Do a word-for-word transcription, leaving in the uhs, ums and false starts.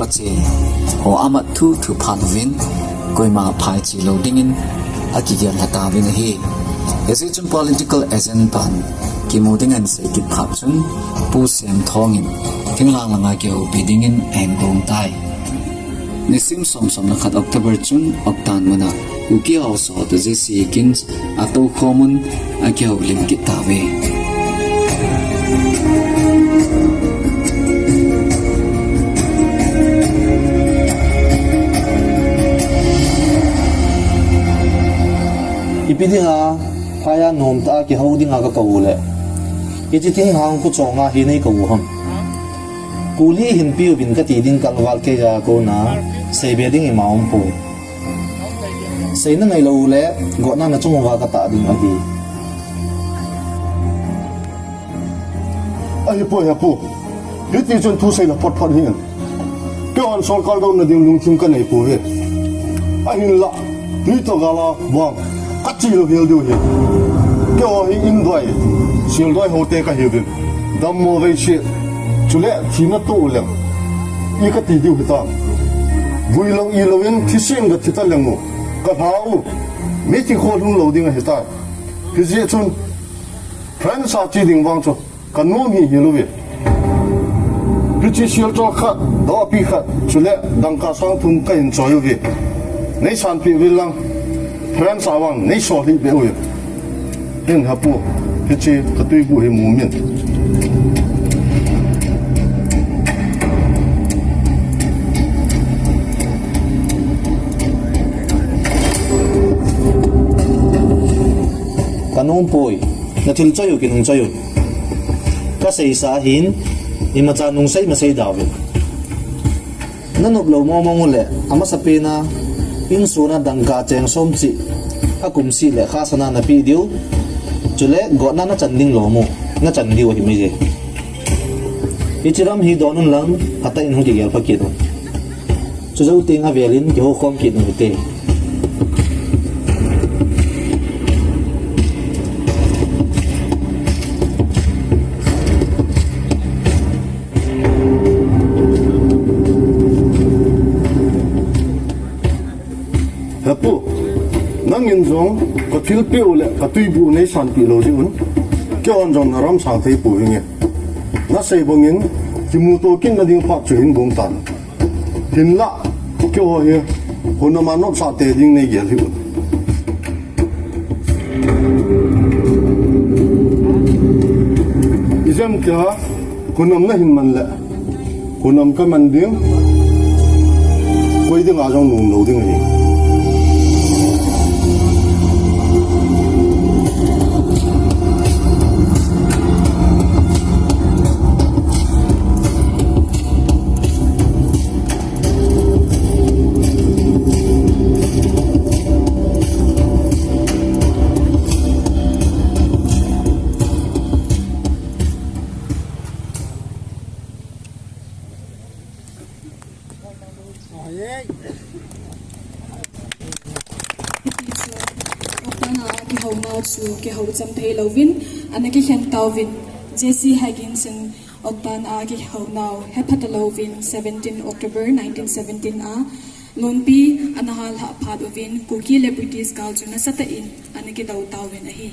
Pache ho amat thu thu phat uvin, koima phaichi lou dingin akigel lha tauvin ahi. Hijeh chun political agent pan kimu dingin seikit phat chun Pu Semthong in thinglhang langa kihoupi dingin ahin gong tai. Nisim som somna khat October chun Oktan muna Kuki haosa toh J C Higgins atoukhom un akihoulim kit tauve. Ipi dinga phaiya nomtah a kihou dinga kakou uleh, hiche thinglhang khuchonga hi neikou u ham? Kuli hinpeuvin kati ding kalval keiya kona seibe ding ima umpoi. Seina neilou uleh gotna nachung uva katah ding ahi. Ahipoi hepu. Hitichun thu seilha phot phot hih in. Keihon sorkar douna ding lungthim kaneipouve. Ahinlah, twi toh gala vang kachi lou hel diu ahi. Keiho hi indoi, seldoi hote kahiuvin. Dammo veise, chule thina toh uleng, i kati diu hitam? Vui lou i louvin thisen gathi taleng u, kalha u, meithikho lhung lou ding ahitai. Hijeh chun France a che ding vang chu kanom hihih louve. Hiche silchal khat, dopi khat, chule dangka sang thum kahin choi uve. Neisanpeh uvin lang, France a vang neisol hih beh uvin. Hin hepu, hiche katwibuh hi mumin. Kanompoi, nathil choi u kinung choi un. Kaseisa ahin, imacha nungsei masei dauvin. Nanop lou mongmong uleh, amasapen a, insung a dangka cheng som cheh, akumseh leh khasana napeh diu, chule gotna nachan ding lom u, nachan diu ahi maije. Hiche lam hi don un lang, phatah in hung kigel pha kit un. Chujou teng avel in kihoukhom kit u hite. Hepu, nangin jong kathilpeh u le katwibuh u neisanpeh lou jeh un, keihon jong naram sang thei pouvinge. Nasei bangin kimuto kitna ding phat chu hin gong tan. Hinlah, keiho hi hunam a nopsah te ding neigel hih un. Ijemtia hunam nahin man le, hunam kaman ding, koi dinga jong nom lou ding ahi. Hiti chun, Oktan a kihounau chu kihou cham thei louvin, ana kikhen tauvin, J C Higgins in Oktan a kihounau hepha talouvin, seventeen October nineteen seventeen a, Lonpi ana hallhah phat uvin, Kuki le British gal chu nasatah in ana kidou tauvin ahi.